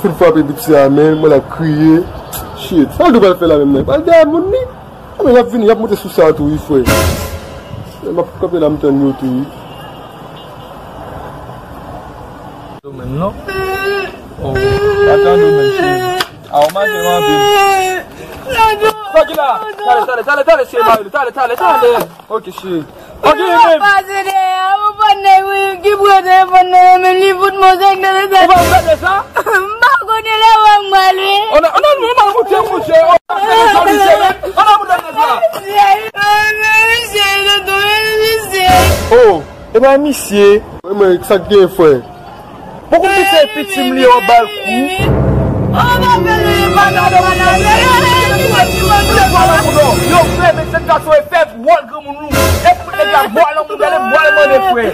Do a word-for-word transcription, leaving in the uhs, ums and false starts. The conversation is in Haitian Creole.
Fin frape piti a, men, mwen l ap kriye. Shit, sa l dwe pral fè la menm nan? Pral dèyè moun li? A, men y ap vini, y ap monte sou sa tou, wi, frè. M ap kanpe la, m tann yo tou, wi. Yo menm, non? Oh, pa tande w menm, cheri. A, w make m anpil. Sa ki la? Tale, tale, tale, tale, cheri, mari, tale, tale, tale. Ok, cheri. Ok, li menm. Pase dèyè, ou pa nèg wi, ki pran telefòn nan men li fout mwen sèk nan leta. Ou pa pran sa? M pa konnen la w ap mwen wi. On a, on a, on a monté, monté. On a monté, monté. Oh, e pa misye. Wi, men sa k gen, frè? Poko m te fè piti m li yo ba l kou. Yo fè mesye gason e fè vòl granmoun ou. E pou nèg la bwal nan moun gade bwal mande frè.